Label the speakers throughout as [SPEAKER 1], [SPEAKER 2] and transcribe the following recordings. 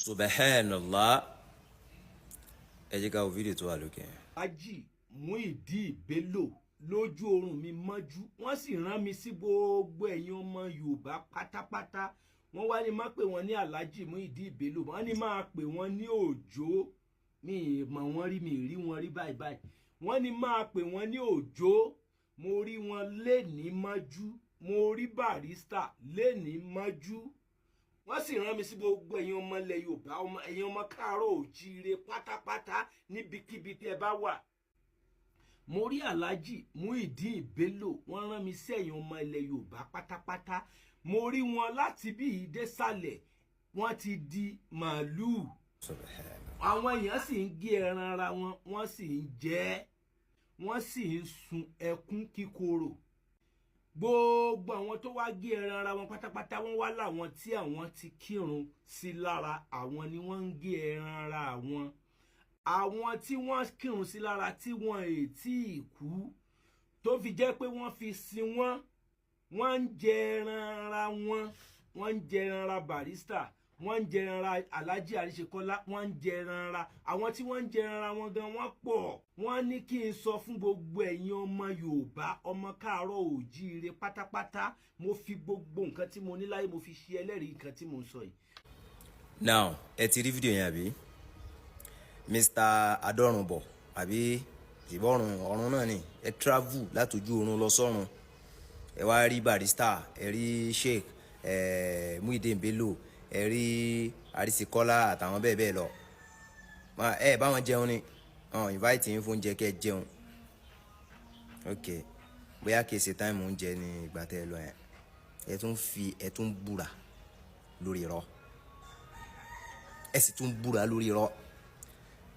[SPEAKER 1] Subhanallah. Ẹ jẹ́ ká wo fídíò tó wà lókè yẹn.
[SPEAKER 2] Alhaji Muideen Bello lójú oorun mi mọ́jú, wọ́n sì rán mi sí gbogbo ẹ̀yin ọmọ Yorùbá pátápátá. Wọ́n wá ní má pè wọ́n ní Alhaji Muideen Bello, wọ́n ní máa pè wọ́n ní Òjó. Mi ì mọ̀ wọ́n rí, mi ì rí wọn rí báyìí báyìí. Wọ́n ní máa pè wọ́n ní Òjó. Mo rí wọn lénìí mọ́jú, mo rí Barrister lénìí mọ́jú. Wọ́n sì rán mi sí gbogbo ẹ̀yin ọmọ ilẹ̀ Yorùbá, ẹ̀yin ọmọ káàárọ̀ òjíire pátápátá níbikíbi tí ẹ bá wà. Mo rí Alhaji Muideen Bello, wọ́n rán mi sí ẹ̀yin ọmọ ilẹ̀ Yorùbá pátápátá. Mo rí wọn láti bí ìdésàlẹ̀, wọ́n ti di màálùú. Àwọn èèyàn sì ń gé ẹran ara wọn, wọ́n sì ń jẹ ẹ́, wọ́n sì ń sun ẹkún kíkorò. Gbogbo àwọn tó wá gé ẹran ara wọn pátápátá, wọ́n wá láwọn tí àwọn ti kírun sí lára, àwọn ni wọ́n ń gé ẹran ara àwọn. Àwọn tí wọ́n kírun sí lára tí wọ́n è tí ì kú, tó fi jẹ́ pé wọ́n fi sin wọ́n, wọ́n ń jẹ ẹran ara wọn. Wọ́n ń jẹ ẹran ara Barrister, wọ́n ń jẹ ẹran ara Alhaji Àríṣekọ́lá, wọ́n ń jẹ ẹran ara àwọn tí wọ́n ń jẹ ẹran ara wọn gan, wọ́n pọ̀. Wọ́n ní kí n sọ fún gbogbo ẹ̀yin ọmọ Yorùbá, ọmọ káàárọ̀ òjíire pátápátá, mo fi gbogbo nǹkan tí mo ní láyé, mo fi ṣe ẹlẹ́rìí nǹkan tí mo ń sọ yìí.
[SPEAKER 1] Now, ẹ ti rí fídíò yẹn àbí? Mr Adọ́rùnbọ̀ àbí ìbọ̀rùn ọ̀run náà ni. Ẹ travel látọjú oorun lọ sọ́run, ẹ wá rí Barrister, ẹ rí Sheikh ẹ Muideen Bello, ẹ rí Àríṣekọ́lá àtàwọn bẹ́ẹ̀ bẹ́ẹ̀ lọ. Ẹ bá wọn jẹun ni wọn invite yín fún oúnjẹ kẹ́ jẹun. Ok, bóyá kìí ṣe time oúnjẹ ní ìgbà tẹ́ ẹ lọ yẹn. Ẹ tún fi, ẹ tún búra lórí irọ́, ẹ sì tún búra lórí irọ́.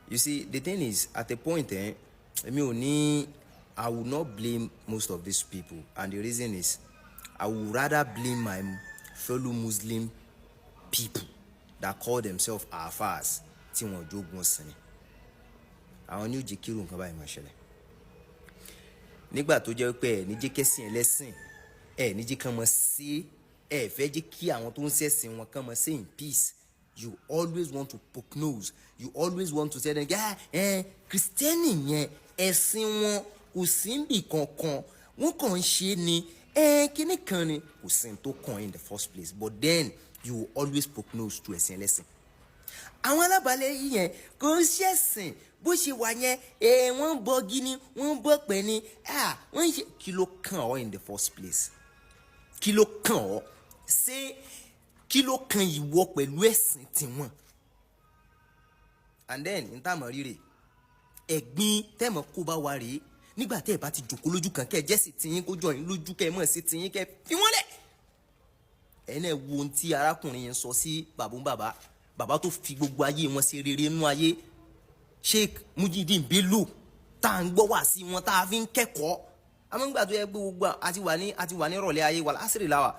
[SPEAKER 1] You see, the thing is, at a point, èmi ò ní, I will not blame most of these people, and the reason is I would rather blame my fellow Muslim people that call themselves alfas tí wọn jogun sinmi. Àwọn ní ó jẹ́ kírun nǹkan báyìí máa ṣẹlẹ̀ nígbà tó jẹ́ pé ẹ̀ ní jẹ́ kẹ́sìn ẹlẹ́sìn, ẹ̀ ní jẹ́ kán mọ̀ sí, ẹ̀ fẹ́ jẹ́ kí àwọn tó ń ṣẹ̀sìn wọn kán mọ̀ sí in peace. You always want to poke nose, you always want to say them, ẹ Kristẹni yẹn, ẹ̀sìn wọn kò sí níbì kankan, wọ́n kàn ń ṣe ni, ẹ kíní kan ni kò sí ní tó kàn in the first place. But then you will always poke nose to ẹ̀sìn ẹlẹ́sìn. Àwọn alábàálẹ̀ yìí yẹn kò ń ṣẹ̀sìn bó ṣe wà yẹn. Ẹ wọ́n ń bọgi ni, wọ́n ń bọ̀ pẹ̀ ni, wọ́n ń ṣe. Kí ló kàn ọ́ in the first place? Kí ló kàn ọ́? Ṣé kí ló kan ìwọ pẹ̀lú ẹ̀sìn tiwọn? And then n tá mọ̀ rírè ẹ̀gbin tẹ́mọ̀ kó bá wa rèé. Nígbà tẹ́ ẹ̀ bá ti jòkó lójú kan, kẹ́ ẹ jẹ́sì tiyín, kó jọ yín lójú, kẹ́ ẹ mọ̀ sí tiyín, kẹ́ ẹ fi wọ́n lẹ̀. Ẹ̀yin náà wo ohun tí arákùnrin yẹn sọ sí bàbá bàbá bàbá tó fi gbogbo ayé wọn ṣe rere nínú ayé, Sheikh Muyideen Bello, tá à ń gbọ́ wá sí wọn, tá a fi ń kẹ́kọ̀ọ́. Àmọ́ nígbà tó yẹ pé gbogbo àti wà ní ìrọ̀lẹ́ ayé wà lásìrì láwà,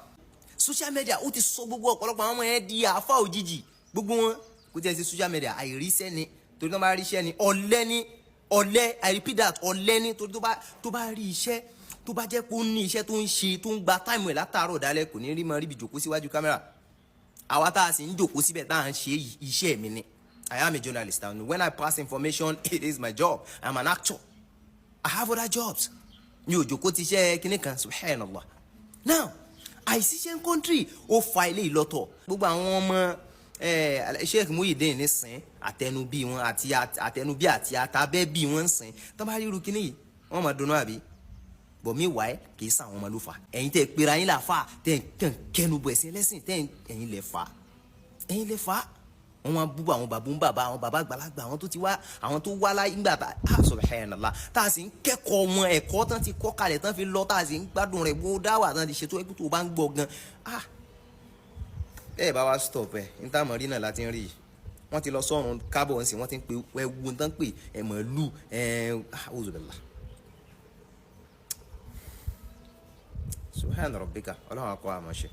[SPEAKER 1] social media ó ti sọ gbogbo ọ̀pọ̀lọpọ̀ àwọn ọmọ yẹn di àáfà òjijì. Gbogbo wọn kò tiẹ̀ sí social media, àìríṣẹ́ ni. Torí tó bá ríṣẹ́ ni, ọ̀lẹ ni, ọ̀lẹ. I repeat that, ọ̀lẹ ni. Torí tó bá rí iṣẹ́, tó bá jẹ́ pé ó ní iṣẹ́ tó ń ṣe, tó ń gba time ẹ̀ látàárọ̀ dálẹ̀, kò ní rí mọ́ ríbi jòkó síwájú kámẹ́rà. Àwa tá a sì ń jòkó síbẹ̀, tá à ń ṣe iṣẹ́ mi ni. I am a journalist, and when I pass information, it is my job. I am an actor, I have other jobs. Mi ò jòkó ti iṣẹ́ kinní kan. Subhanallah. Now, àìsíṣẹ́ ń country ó fa ilé ìlọ́tọ̀. Gbogbo àwọn ọmọ Sheikh Muyideen nísìn, àtẹnubí wọn àti àtẹnubí àti àtàbẹ́bí wọn ń sìn, tó bá ríru kinní yìí, wọ́n máa dunnú àbí? But meanwhile, kì í sàwọn ọmọ ló fà. Ẹ̀yin tẹ́ pera yín láàfà, tẹ́ kàn kẹnu bọ̀ ẹ̀sìn ẹlẹ́sìn, tẹ́ ẹ̀yin lẹ fà, ẹ̀yin lẹ fà. Wọ́n máa bú àwọn bàbá ń bàbá, àwọn bàbá àgbàlagbà, àwọn tó ti wá, àwọn tó wá láyé ńgbà tá a, subhanallah, tá a sì ń kẹ́kọ̀ọ́ wọn, ẹ̀kọ́ tán ti kọ́ kalẹ̀ tán fi lọ, tá a sì ń gbádùn rẹ̀, bó dáwà tán ti ṣètò ẹkú tó bá ń gbọ́ gan. Ah, bẹ́ẹ̀ bá wá stop ẹ̀ ní táwọn rí náà láti ń rí yìí. Wọ́n ti lọ sọ́run kábọ̀ ń sìn, wọ́n ti ń pe ẹwu tán pè ẹ̀ mọ̀lú ẹ̀. Auzubillah, subhana rabbika. Ọlọ́run akọ àmọ́ ṣe.